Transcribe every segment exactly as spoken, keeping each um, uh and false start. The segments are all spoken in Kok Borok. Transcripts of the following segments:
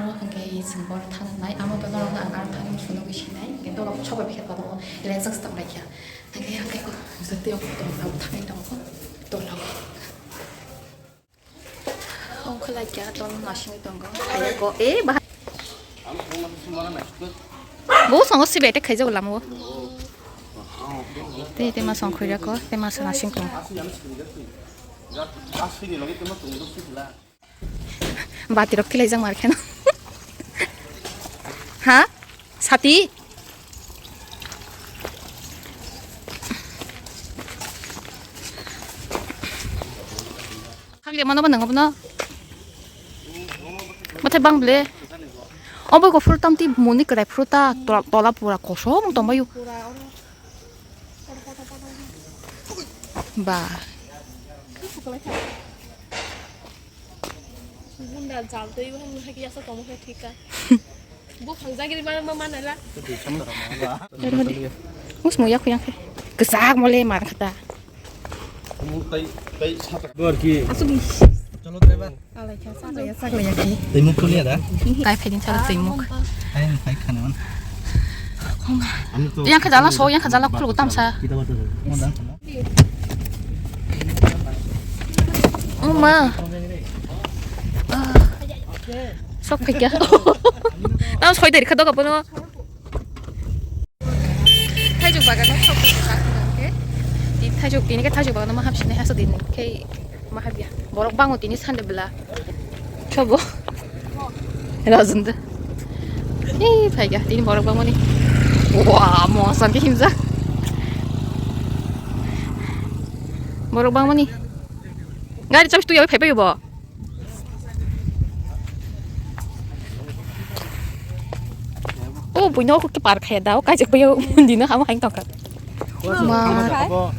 Hwnkhe chwng bor thangnai, amo to norok ang aro thani phunugwi sinai, hwnkhe dolok sobai khe tongmo, lejak stang lai kha. Hwnkhe, hwnkhe, jotoi tong, tong, thangwi tongo, dolok. Ongkha lai kha, ton nasingwi tongo, khaiyako, e, bahai. Bo songo sibai attack khaijago lama o. Tei, tei ma song khuirako, tei ma sana singkung. Bati rok kilaijak mar kheno. Ha? Sati? Khagli mano ba nang bono? Mathai bang ble. Obo ko fruit tamti moni kwrai fruit ta tola, tola pura kosom tongbaio. Ba. Bunda jal twi bo hwnwi hai khe yasa tongmo khe thik kha. Buphang jagiri ma, ma, manala. Usmo yak yang khe. Kwchak mole mar khata. Asuk. Chalo driver. Alai kha, sakla ya, sakla ya khe. Twi muk kulia da? Kai phaiding chala twi muk. Hai, hai khana man. Khonga. Ani to. Yang kha jala so, yang kha jala khulu tamsa. Kita bata. Mo dan. O ma. Ah. Sok phaikya. Tamo soi dari kha doga bono. Thaijuk bagano sok phaikya kha hwnkhe. Di thaijuk, tini khe thaijuk bagano ma hapsinai haso din khe ma hapya. Borok bango tini Sunday bela. Sobo. Rajunda. Ei, phaikya, tini borok bangmani. Wah, mosan ke himjak. Borok bangmani. Gari chabi tu yawi phaipai bo. O, buino ko ke par khaya da, o kaijak bayo, dino hamo hain tongka. Ma,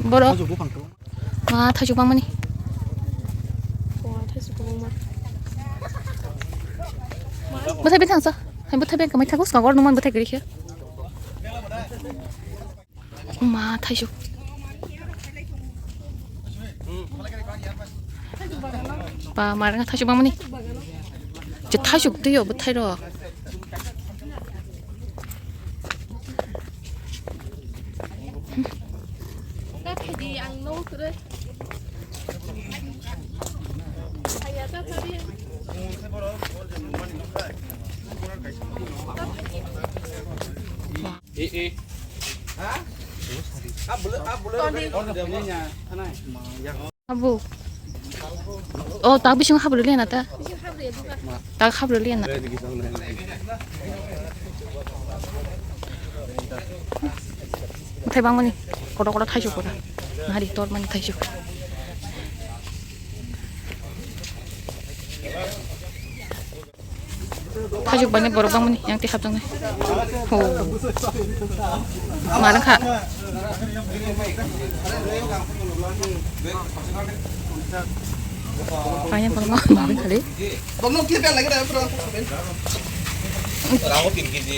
borok. Ma, thaijuk bangmani. Bwthai bini thangsa. Hai bwthai bini kamai thago, songor numan bwthai giri khe. Ma, thaijuk. Ba, ma rang thaijuk bangmani. Je thaijuk twiyo bwthai rok. Abu. Oh, tak bising habru lian ata. Tak habru lian. Thai bang mani. Koto koto thai sukura. Nari tor mani thai suk. Thaijuk bangni borok bangmani yang twi hapjaknai. Ho. Marang kha. Paina borok ma marang khali. Rango tin kg.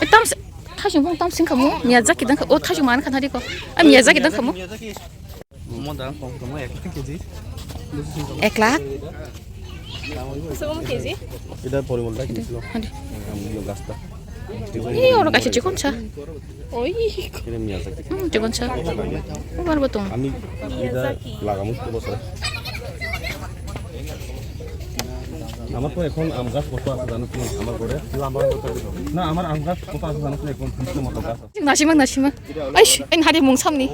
Tam thajung bong tam sing kamu Miyazaki dang o thajung man khan hari ko. Am Miyazaki dang kamu. Mo dang kong kong ek kg. Ek lakh. Sum kg. Ida porimal da kilo. Hadi. Am yo gasta. Ei oro kaisa chikon sa. Oi. Ini Miyazaki. Hmm, chikon sa. Umar batong. Ami ida lagamu ko sa. আমার তো এখন আম গাছ কত আছে জানো তুমি আমার ঘরে? না, আমার আম গাছ কত আছে জানো তুমি? এখন তিরিশটার মতো গাছ আছে। Nasima, nasima. Aish, en hari mung samni.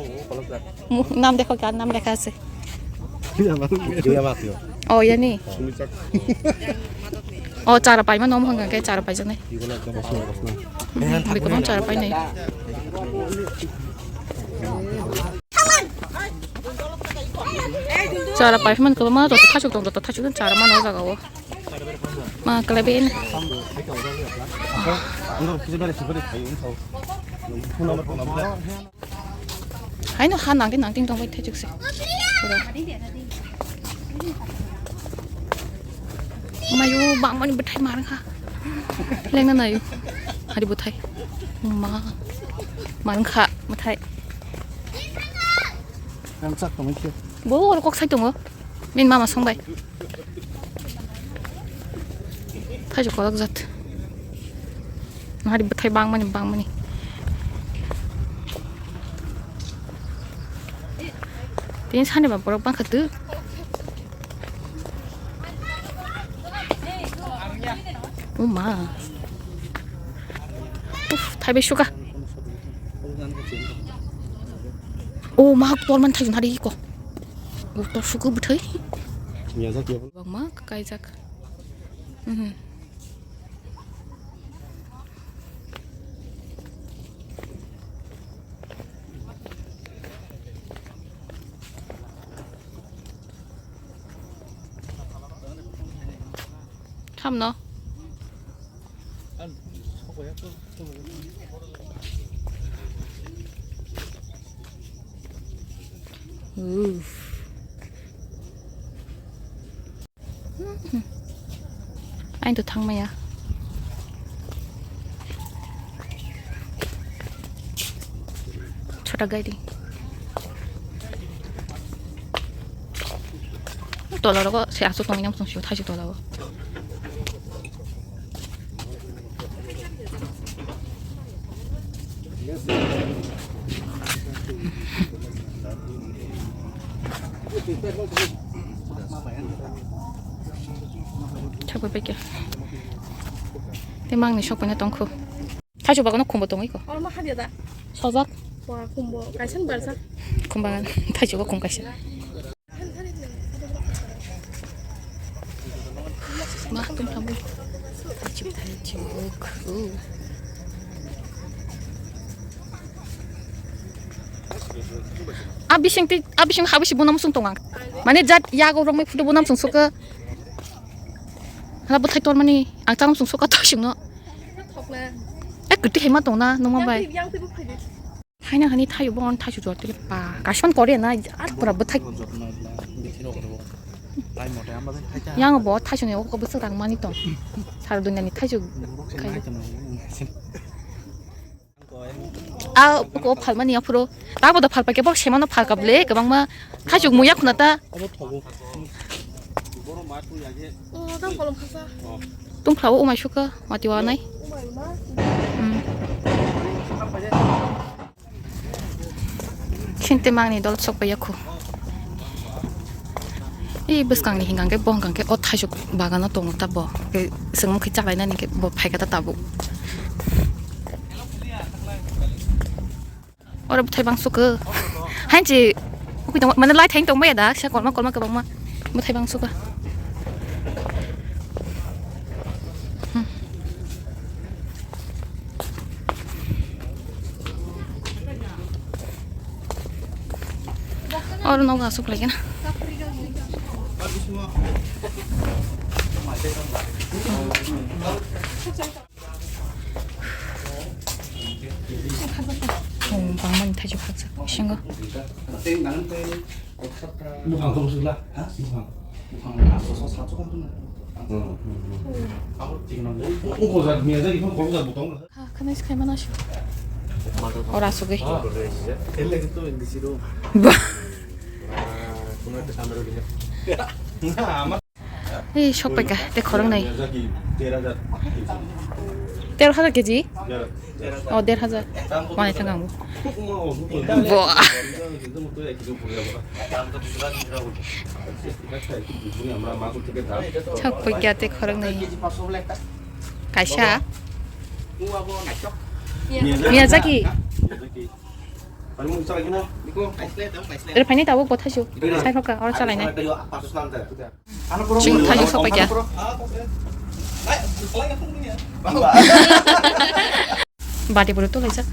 Mu-, nam dekho, kya nam lekha ase? Oh, yani. Oh, chara paima nom hanga ke chara paijaknai. Bikon chara painai. Chara pai man ko ma to thasuk tong to thasuk chara mano jaga o. Ma kala ben. Haino ha nangdi nangdi tong bai thajak se. Mayu bang mani bwthai marang kha. Lengna nayu. Hari bwthai. Ma. Marang kha bwthai. Rangchak tongwi khe. Bo oro kok sai tongo. Bini mama songbai. Thaichuk kolok jat. Hari bwthai bangmani, bangmani. Tini sani ba borok bangkha tu. O ma. Uf, thaibai suka. O ma, torman thai jun hari ko. O tor suku bwthai. Miyajak ya. Bangma kaijak. Mhm. Thamno. Uff. Ain to thangmaya. Chota gari. Tola rogo se aswk tongwi nang tong sio thaisi tola o. Chakbai paikha. Tei mangni sokpaina tongkhu. Thaichuk bagano khumbo tongwi ko. Oro ma hadiya da. Sojak. Wa khumbo kaisa ni barjak. Khumba thaichugo khum kaisa. Ma tum thamu. Thaichuk thaichuk. A bising ti, a bising habisi bunam sung tongang. Mane jat yago rong mai phudu bunam sung suka. Hala bwthai tormani ang chang sung suka thaichuk no. Thokna. E kwtwi hai ma tongna nungma bai. Yang twi, yang twi bo phai di. Haina hani thayo bo on thasu jor tele pa. Kasman kore na at pura bwthai. Yang bo thasu ne o ko bwswk rang mani tong. Sar dunya ni thasu khai. A ko phalmani aphuru. Ta bo da phalpa ke bo semano phalka ble kwbangma thasu muya khuna ta. Abo thogo. Boro ma tu ya ge. O, tang kolom khasa. Tung phlao umai suka mati wa nai. Umai ma. Hmm. Sinte mangni dol sok paiya khu. I bwskangni hingkang khe bo hingkang khe o thaisuk bagano tongo ta bo. Khe chwng mukhi chalainani khe bo phaikha ta tabuk. Oro bwthai bang sukha. Hainchi ukui tongma mane lai thain tongmaya da sa kolma kolma kwbangma bwthai bang sukha. Hmm. Oro nogo aswk lai gana. Oh, bangmani thaisuk hakjak bisingo. Buphang khe bwswk la? Ha? Buphang. Buphang. Hmm, hmm, hmm. Abo thik nang. Ungkho jat miya jat iphang kok jat butong. Ha, khwnai se khaimano aswk. Ora aswk oi. Ba. Ei, sok paikha, tei khoroknwi. Tero hajar keji? O, der hajar. Manai thang ang bo. Bo. Sok paikha, tei khoroknwi. Kaisa. Miyazaki. Ere phaini tabuk bo thaisu. Sai phokha, oro chalainai. Chwng thaisu sokpaikha. Bati puro tulaijak.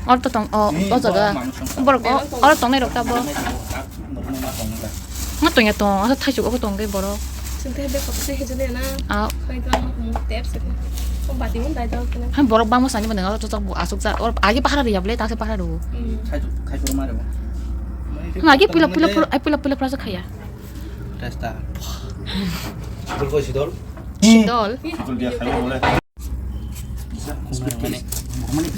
Oro to tong, o, o jaga. Borok, o, oro tongnai rok ta bo. Nga tongya tong, asa thaisuk obo tongkhe borok. Sinthe be khopse hejani na. Ah. Khai tong mo tep se. O bati mon dai dong kena. Han borok bangma sani bana ngalo chok bo asuk ja. Or agi pahara riya ble ta se pahara ro. Hmm. Khai khai puro mare bo. Nga agi pula pula pula ai pula pula pula khaya. Testa. Abul ko sidol. Sidol. Abul dia khai bole. Bisa, khumani, khumani.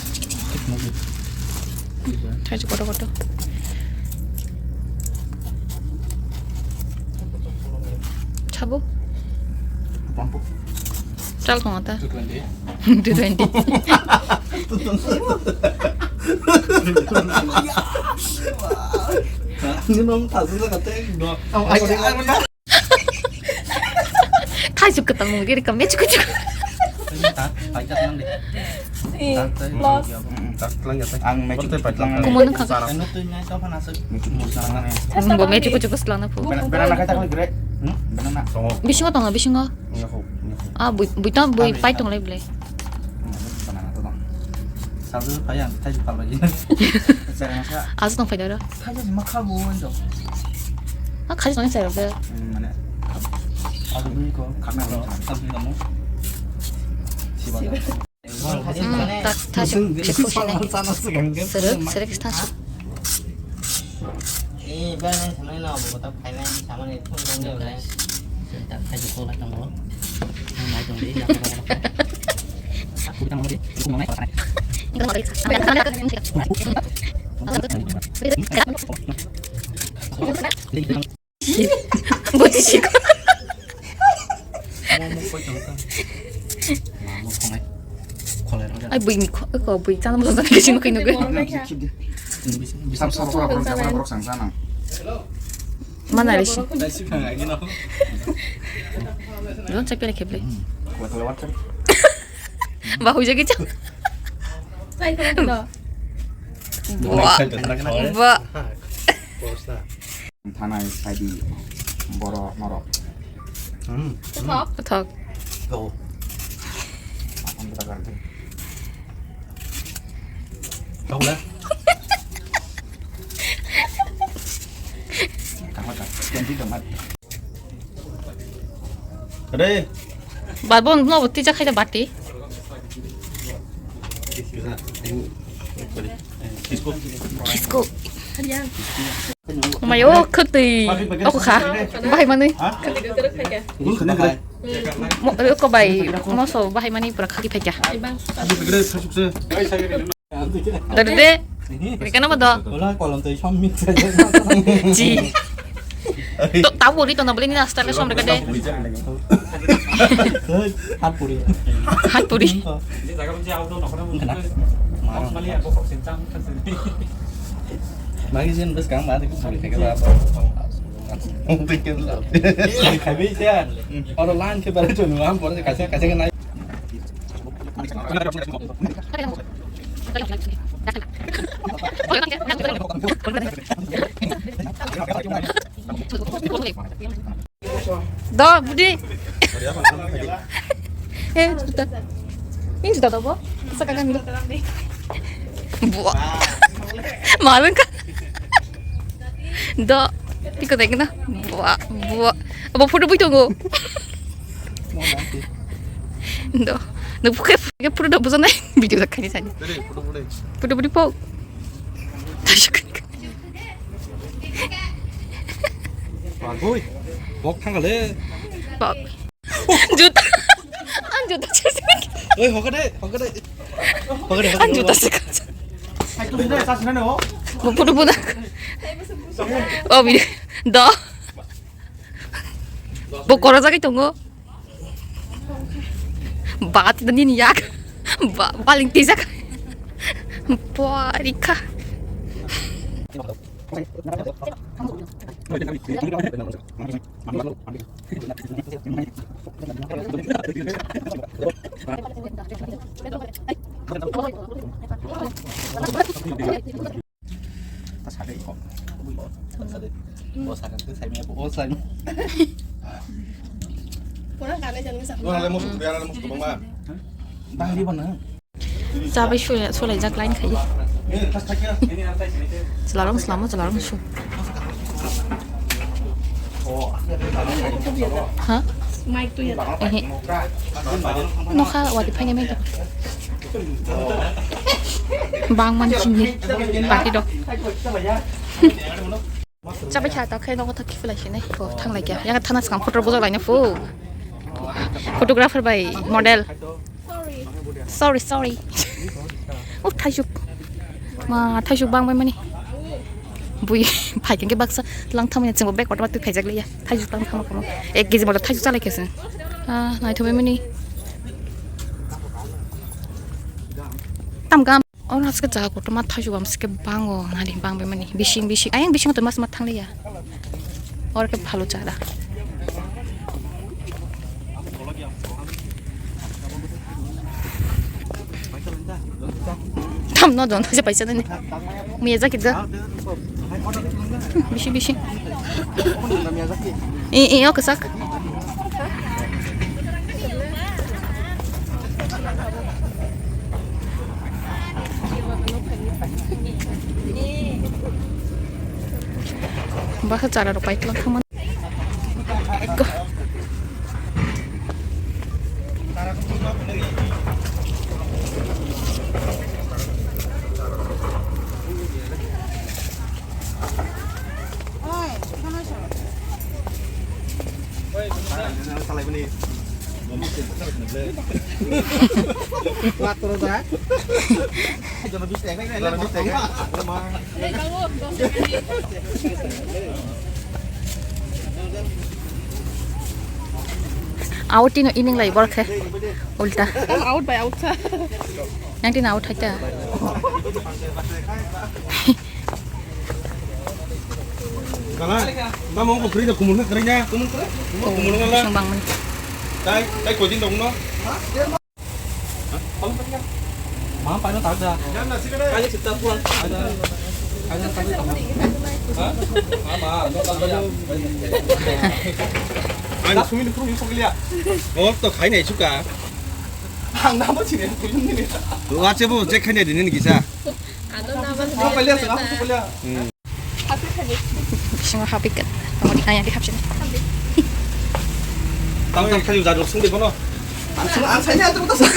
Thaichu kotor kotor. Sabo? Chal kong ata? Two twenty. Two twenty. Thaichu kwtang mung ri kam mechu kuchu. Ang mechu kuchu lang. Kumo nung kha. Bo mechu kuchu kuchu lang na phu. Banana khai ta khai gre. Hmm? Banana. Bisingo tongo, bisingo. Nyaku, nyaku. Ah, bui, bui tong, bui pai tong lai ble. Banana to tong. Sabu pai ang thai pal bai. Azu tong pai daro. Khaja ma kha bo wan do. Ah, khaja tong sai rok de. Hmm, mane. Azu bui ko khamna ko. Sabu kamu. Siba. Hmm, tak, tak, tak, tak, tak, tak. Serek, serek, tak. Eh, ba nang samai na, bo ta phai nang samai ni phone nang de. Tak, tak, tak, tak, tak. Nang mai tong di, ya, apa, apa. Aku kita mau di, aku mau naik. Ini kalau mau dari, apa yang Bujisiko. Ai, buini ko, ko bui chana mo chana kisi mo kino ko. Sam sam sam borok sang sana. Mana risi? Lo cek pele keble. Ba huja ke chang. Ba. Ba. Thanai saidi borok norok. Hmm. Kothok. Kothok. Go. Ang kita ganti. Go lah. Kamu tak ganti domat. Ade. Babon no tija khaida bati. Kisko. Kisko. Mayo khwtwi. Oko kha. Bahai manwi. Oko bai. Moso bahai manwi pura khaki phaikya. Dede. Kena bodo. Ji. Tau bori to na beli ni nasta le som rega de. Hat puri. Hat puri. Magi jen bes kang ma de puri te kala. Khabi jen. Oro lan ke bare chunu am bor kacha kacha ke nai. Do, budi. Eh, juta. Ini juta do, bo? Sa kagami. Buah. Malu ka? Do, tiko dek na. Buah, buah. Abo photo bui tongo. Do. Nuk phuke phuke photo do bujana. Video da kani sani. Photo bui po. Bagwi. Bok thangale. Bok. Juta. Ang juta chesi. Oi, hokade, hokade. Hokade, hokade. Ang juta seka. Bok photo buna. Oh, bini. Do. Bok kora jagai tongo. Bat nini yak. Ba, paling tijak. Porikha. Ta sade ko. Ta sade. Bo saka ke sai me bo sai. Pura kale jani sa. Lo hale mo su, ya hale mo su bang ma. Bang di bana. Chabai sule, sule jak line khai. Chwlarong slamo, chwlarong su. Ha? Ehe. Nokha wadi phainai mai. Bang man chini. Bati dok. Chabai kha ta khai nogo thak khipilai sinai. Bo thanglai kya. Yang thana skang photo bojak laina phu. Photographer bai model. Sorry, sorry. Oh, thaisuk. Ma, thaisuk bang bai mani. Bui phai khe baksa lang thamani chwngbo bag kotor twi phaijak liya. Thaisuk lang thama komo. Ek kg motor thaisuk chalai khe se. Ah, naithok bai mani. Tam gam. Oro haske jaga kotor ma thaisuk am ske bango nari bang bai mani. Bising bising. Ayang bising to mas ma thang liya. Oro khe phalo chara. Tam no don je paisa nani. Muya jaki da. Bisi bisi. I i o kasak. Bakha chara rok pai tlang thangma. Ekko. Out tino ining lai borok khe ulta. Tam out bai out sa. Nang tino out hai ta. Kala, tamo ko free da kumul khe kwrwi na. Kumul khe? Kumul khe? Sung bang mani. Tai, tai koi din dong no? Ma paino tak da. Kali kita pulang. Ada, ada kali kamu. Ha? Ama, no tak da. Ada sumi ni puru yusuk liya. Oh, to khai nai suka. Ang nama sini puru ni. Lo ache bo je khai nai din ni kisa. Ano nama sini. Apa liya? Apa liya? Hmm. Bisingo habikha. Tongmani kaya di hapsini. Tang tang khayu jadu sungdi bono. Ang sung, ang sanya tu betul.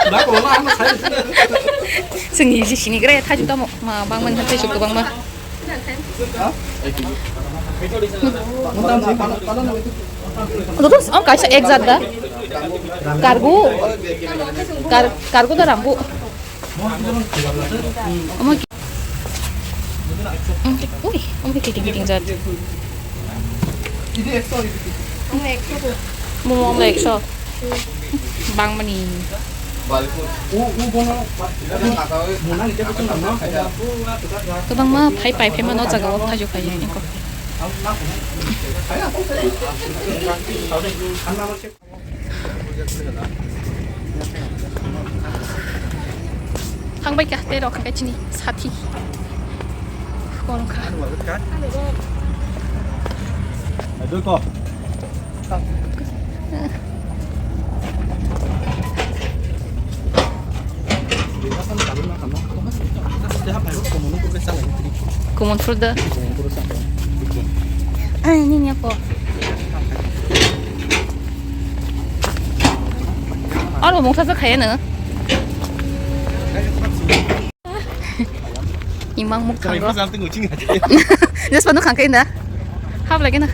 Ba ko ma ang sanya. Sungni ji sini gre thaju tamo ma bang man thaju ko bang ma. Mutam sih pala pala na itu. Terus om kaisa ek jat da. Kargo. Kar kargo da rambu. Omo ki, omo ki, ui, omo ki kiting kiting jat. Momo omo ekso. Bang mani. Kwbangma phai pai phai mano jaga o thaju phai ya. Thangbai kha tei rok kha chini sathi. Kon kha. Common fruit da. Ai, ni ni ako. Aro mungsa sa khaya na. Imang muk thango. Just panu khangkai na. Hap lagi na.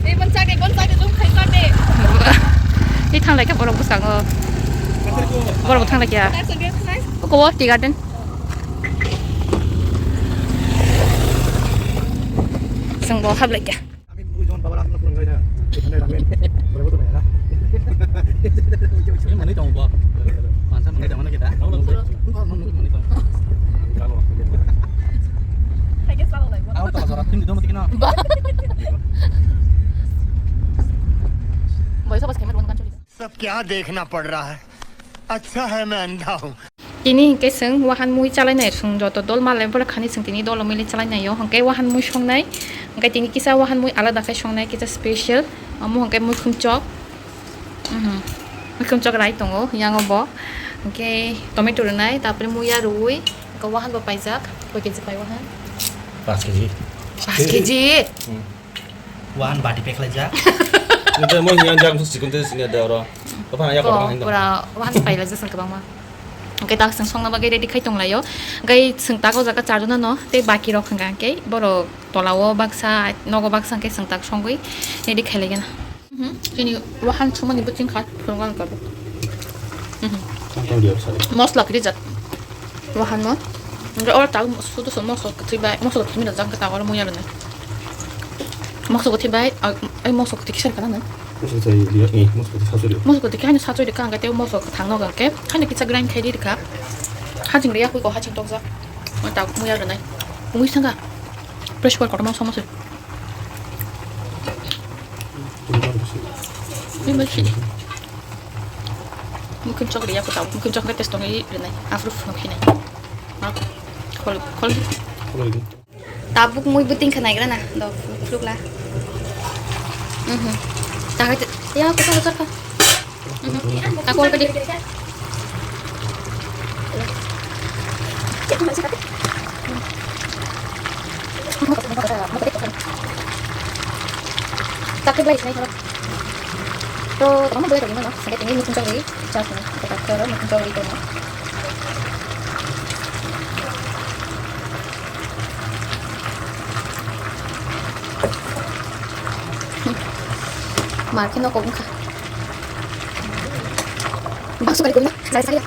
Eh, bon chak de, bon chak de, jom khai chak de. Ni thang lai ka borok bwskango. Borok thang lai ya. Ko tea garden. Sengbo hap lai ya. Manwi tongo bo. Mansa manwi tongo na kita. Manwi tongo. Abo to jora tini domo tikino. Boisa bas khaima rwng kan choli. सब क्या देखना पड़ रहा है? अच्छा है मैं अंधा हूँ। Tini hwnkhe chwng wahan mui chalainai, chwng joto dol malai borok khani chwng tini dolo mili chalainai o, hwnkhe wahan mui songnai, hwnkhe tini kisa wahan mui alada khai songnai, kisa special, omo hwnkhe muikhum chok, mhm, muikhum chok rai tongo yango bo, hwnkhe tomato rwnai, tapore muya rwui, hwnkhe wahan bo paijak, koi keji pai wahan? Paanch keji. Paanch keji? Hmm. Wahan bati pekhlaijak. Nte mo hiyan jak musu chikon te sini ada oro. Apa ya ko pura wahan paila jasan kabang ma. Oke tak seng songna bagai ready khai tong layo. Gai seng tak o jaga charjuna no te baki rok hanga ke boro tola o baksa nogo baksa ke seng tak songwi ready khai lagena. Mhm. Chini wahan chumani buching khat phungan ka. Mhm. Mosla kiri jat. Wahan mo. Hingke oro tabuk sudu song mosok kwthwi bai, mosok kwthwi rwjak hingke tabuk oro muya rwnai. Mosok kwthwi bai, ah, ai mosok kwthwi kisa rwkha nang nai? Mosok kwthwi liya, eh, mosok kwthwi sachwlwi. Mosok kwthwi khe haino sachwlwi rwkha, hingke tei mosok kwthang no hingke haino kisa grind khai ri rwkha. Haching rwya koi ko haching tokjak. Oro tabuk muya rwnai. Mui sanga. Pressure cooker kotorma songma se. Mui bai si. Mui khim chok rwya koi tabuk. Mui khim chok hingke test tongwi rwnai. Afru phunuk hinai. Khol, khol. Tabuk mui buting kha naigra na, do, flukla. Mhm. Takai te, ya, kusa, kusa, kusa. Mhm. Takol kadi. Takut lagi sini kalau. To, kamu boleh bagaimana? Sampai tinggi muncul lagi, cas nih. Kita ke muncul lagi tuh. Marke no kobong kha. Bakso kali kobong na, sari sari.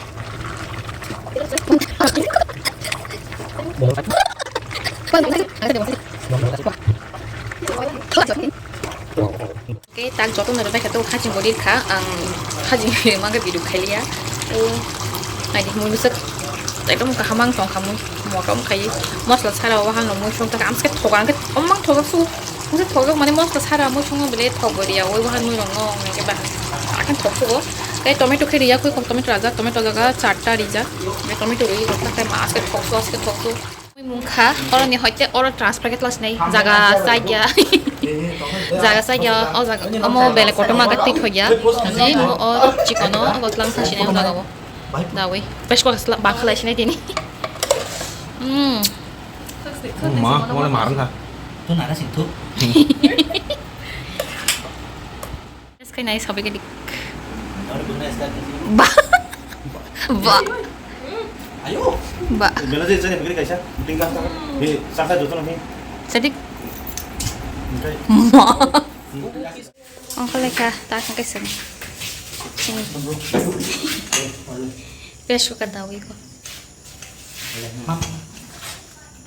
Khe tak jotono rwbaikha, to haching bo rirkha, ang haching mangkhe video khailiya. O, naidi mui bwswk ekdom kaham ang tongkha, mui motom khai mosla sara o, wahang no mui song taka, amsike thoga, angkhe omang thoga su, angkhe thoga mane mosla sara mui songo bele thok bo riya, oi wahang mui rong no, angkhe ba, akhai thok sugo. Tei tomato khe riya, koi tomato raja, tomato jaga charta rija, tomato ri, akhai ma aske thok su, aske thok su. Mui mungkha, oroni hoite oro transfer khe tlasnai, jaga saigya, jaga saigya, o jaga, omo bele kotorma khe twi thokya, ani mo o chikono, o gotlam kha sinai o jaga o, dawi, pes ko bangkha lai sinai tini. Hmm. Ma, mo le marang kha. To nara sing thu. Yes, khainai sabai khe dik. Ba. Ba. Ayo. Ba. Bela je jani bigri kaisa. Tingka. He, saka joto nahi. Sadik. Oke. Ma. Ongkole ka ta ka kaisa. Sini. Pressure cooker dawi ko.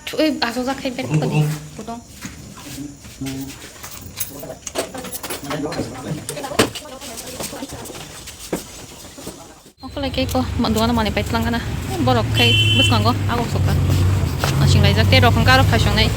Thui, asok jak khai ber ko di. Pudung. Okolai khe ko, ma-, dogano manwi pai tlang gana. Borok khai bwskango agok sokha. Asing laijak tei rok hwnkha aro phai songnai.